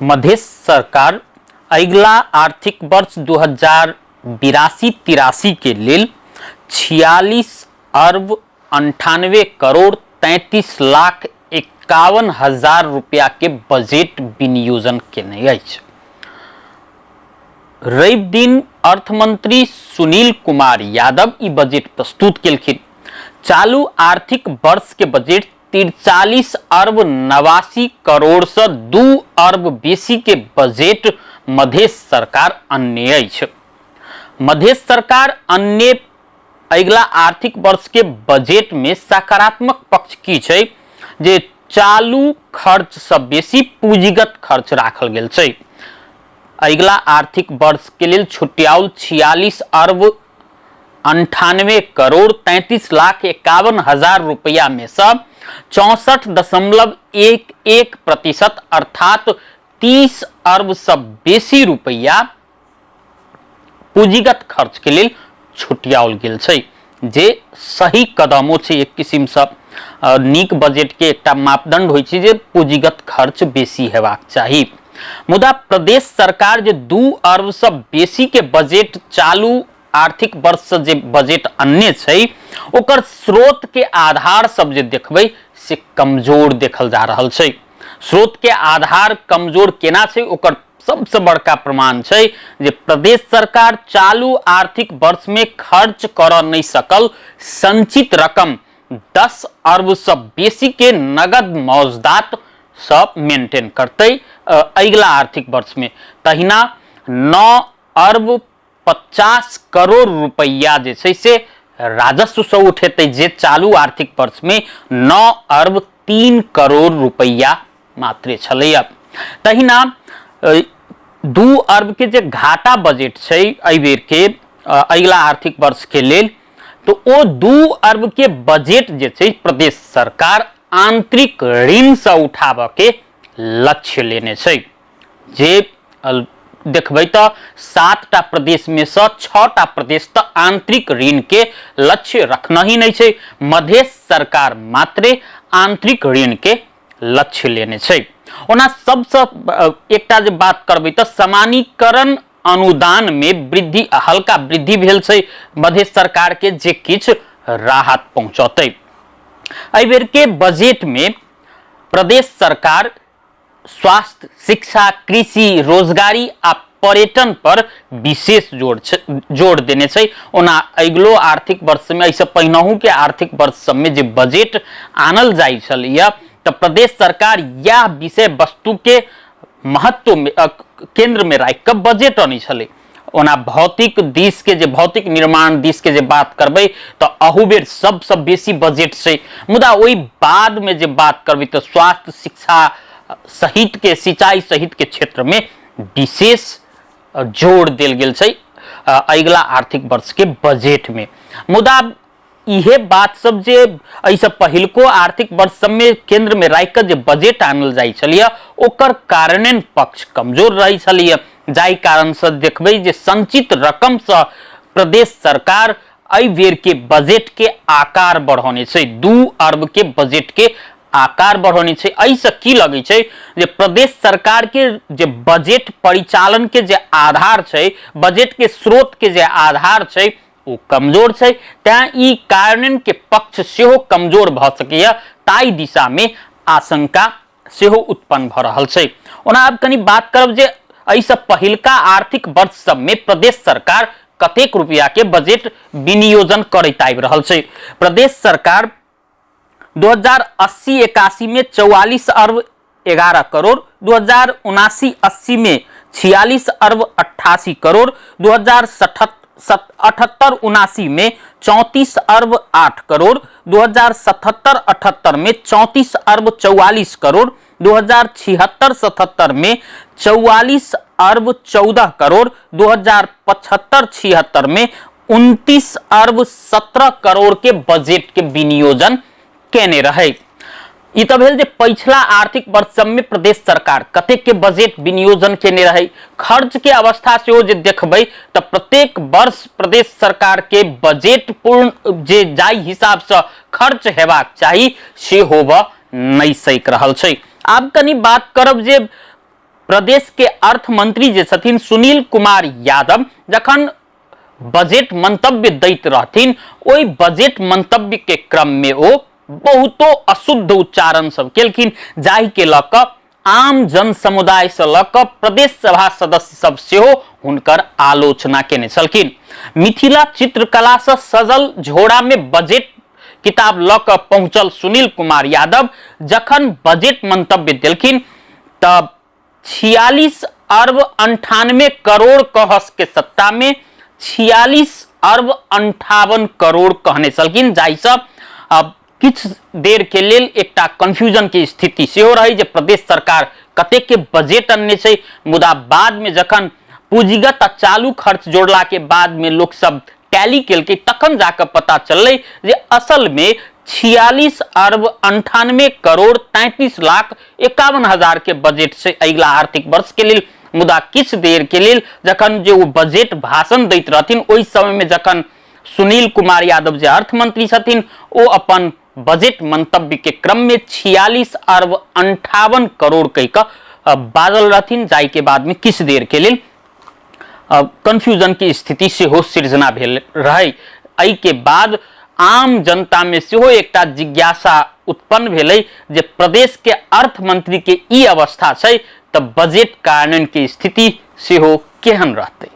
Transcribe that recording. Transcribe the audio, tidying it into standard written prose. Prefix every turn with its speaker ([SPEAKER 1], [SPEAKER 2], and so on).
[SPEAKER 1] मधेश सरकार अगिला आर्थिक वर्ष 2082-83 के लेल 46 अर्ब 98 करोड़ 33 लाख 51 हजार रुपया के बजट विनियोजन केने अछि। रवि दिन अर्थमंत्री सुनील कुमार यादव ई बजट प्रस्तुत केलखिन। चालू आर्थिक वर्ष के बजट 43 अर्ब 89 करोड़ से 2 अर्ब बेसी के बजट मधेश सरकार अन्य अछि। मधेश सरकार अन्य अगिला आर्थिक वर्ष के बजट में सकारात्मक पक्ष की छै जे चालू खर्च से बेसी पूंजीगत खर्च राखल गेल छै। अगिला आर्थिक वर्ष के लेल छुटियाउल 46 अर्ब 98 करोड़ 33 लाख 51 हजार रुपया में से 64.11% अर्थात 30 अर्ब से बेसी रुपया पूंजीगत खर्च के लेल छुटियाओल गेल छै, जे सही कदमो छै। एक किसिम से नीक बजट के एकटा मापदंड होइ छै जे पूंजीगत खर्च बेसी हेबाक चाही। मुदा प्रदेश सरकार जे 2 अर्ब से बेसी के बजट चालू आर्थिक वर्ष से जे बजट अन्य छै ओकर स्रोत के आधार सब जे देखबै से कमजोर देखल जा रहल छै। स्रोत के आधार कमजोर केना छै ओकर सबसे बड़का प्रमाण छै जे प्रदेश सरकार चालू आर्थिक वर्ष में खर्च करऽ नहीं सकल संचित रकम 10 अर्ब से बेसी के नगद मौजदात सब मेंटेन करतै अगिला आर्थिक वर्ष में। तहिना 9 अर्ब 50 करोड़ रुपया जे छै से राजस्व से उठेतै, जे चालू आर्थिक वर्ष में 9 अर्ब 3 करोड़ रुपया मात्रे छलैया। तहिना 2 अर्ब के जे घाटा बजट छै एहि बेर के अगिला आर्थिक वर्ष के लेल, तो ओ 2 अर्ब के बजट जे छै प्रदेश सरकार आंतरिक ऋण से उठाबऽ के लक्ष्य लेने छै। जे देखबै तऽ 7टा प्रदेश में से 6टा प्रदेश तऽ आंतरिक ऋण के लक्ष्य रखना ही नहीं छै, मधेश सरकार मात्रे आंतरिक ऋण के लक्ष्य लेने छै। ओना सबसँ एकटा जे बात करबै तऽ समानीकरण अनुदान में वृद्धि, हल्का वृद्धि भेल छै मधेश सरकार के, जे किछु राहत पहुंचौतै। एहि बेर के बजट में प्रदेश सरकार स्वास्थ्य, शिक्षा, कृषि, रोजगारी आ पर्यटन पर विशेष जोर देने छै। ओना अगिलो आर्थिक वर्ष में, एहिसँ पहिनहु के आर्थिक वर्ष सब में जे बजट आनल जाइ छलैया तऽ प्रदेश सरकार इएह विषय वस्तु के महत्व में केंद्र में राखि कऽ बजट अनै छलै। ओना भौतिक दिश के जे भौतिक निर्माण दिश के जे बात करबै तऽ अहू बेर सबसँ बेसी बजट छै, मुदा ओहि बाद में जे बात करबै तऽ स्वास्थ्य, शिक्षा सहित के, सिंचाई सहित के क्षेत्र में विशेष जोर देल गेल छै अगिला आर्थिक वर्ष के बजट में। मुदा इहे बात सब जे एहिसँ पहिलको आर्थिक वर्ष सब में केंद्र में राखि कऽ जे बजट आनल जाइ छलैया ओकर कार्यान्वयन पक्ष कमजोर रहै छलैया, जाहि कारणसँ देखबै जे संचित रकमसँ प्रदेश सरकार एहि बेर के बजट के आकार बढ़ौने छै, 2 अर्ब के बजट के आकार बढ़ौने छै। एहिसँ की लगै छै जे प्रदेश सरकार के जे बजट परिचालन के जे आधार छै, बजट के स्रोत के जे आधार छै ओ कमजोर छै, तैं ई कार्यान्वयन के पक्ष सेहो कमजोर भऽ सकैए, ताहि दिशा में आशंका सेहो उत्पन्न भऽ रहल छै। ओना आब कनि बात करब जे एहिसँ पहिलका आर्थिक वर्ष सब में प्रदेश सरकार कतेक रुपया के बजट विनियोजन करैत आबि रहल छै। प्रदेश सरकार 2080-81 में 44 अर्ब 11 करोड़, 2079-80 में 46 अर्ब 88 करोड़, 2078-79 में 34 अर्ब 8 करोड़, 2077-78 में 34 अर्ब 44 करोड़, 2076-77 में 44 अर्ब 14 करोड़, 2075-76 में 29 अर्ब 17 करोड़ के बजट के विनियोजन केने रहे। ई तऽ भेल जे पछिला आर्थिक वर्ष सब में प्रदेश सरकार कतेक के बजट विनियोजन केने रहे। खर्च के अवस्था सेहो जे देखबै तऽ प्रत्येक वर्ष प्रदेश सरकार के बजट पूर्ण जे जाहि हिसाब से खर्च हेबाक चाही से होबऽ नहि सकि रहल छै। आब कनि बात करब जे प्रदेश के अर्थ मंत्री जे छथिन सुनील कुमार यादव जखन बजट मंतव्य दैत रहथिन, ओहि बजट मंतव्य के क्रम में ओ बहुतो अशुद्ध उच्चारण सब केलखिन, जाहि के लऽ कऽ आम जन समुदाय से लऽ कऽ प्रदेश सभा सदस्य सब सेहो हुनकर आलोचना केने छलखिन। मिथिला चित्रकला से सजल झोड़ा में बजट किताब लऽ कऽ पहुंचल सुनील कुमार यादव जखन बजट मंतव्य देलखिन तब 46 अरब 98 करोड़ कहस के सत्ता में 46 अरब 58 करोड़ कहने छलखिन, जाहिसँ अब किछु देर के लेल एकटा कंफ्यूजन के स्थिति सेहो रहै जे प्रदेश सरकार कतेक के बजट अनने छै। मुदा बाद में जखन पूंजीगत आ चालू खर्च जोड़ला के बाद में लोक सब टैली केलकै तखन जाकऽ पता चललै जे असल में 46 अरब 98 करोड़ 33 लाख 51 हजार के बजट छै अगिला आर्थिक वर्ष के लेल। मुदा किछु देर के लेल जखन जे ओ बजट भाषण दैत रहथिन ओहि समय में जखन सुनील कुमार यादव जे अर्थ मंत्री छथिन ओ अपन बजट मंतव्य के क्रम में 46 अरब 58 करोड़ कहि कऽ बाजल रहथिन, जाहि के बाद में किछु देर के लेल कंफ्यूजन के स्थिति सेहो सृजना भेल रहै। एहि के बाद आम जनता में सेहो एकटा जिज्ञासा उत्पन्न भेलै जे प्रदेश के अर्थ मंत्री के ई अवस्था छै तऽ बजट कार्यान्वयन के स्थिति सेहो केहन रहतै।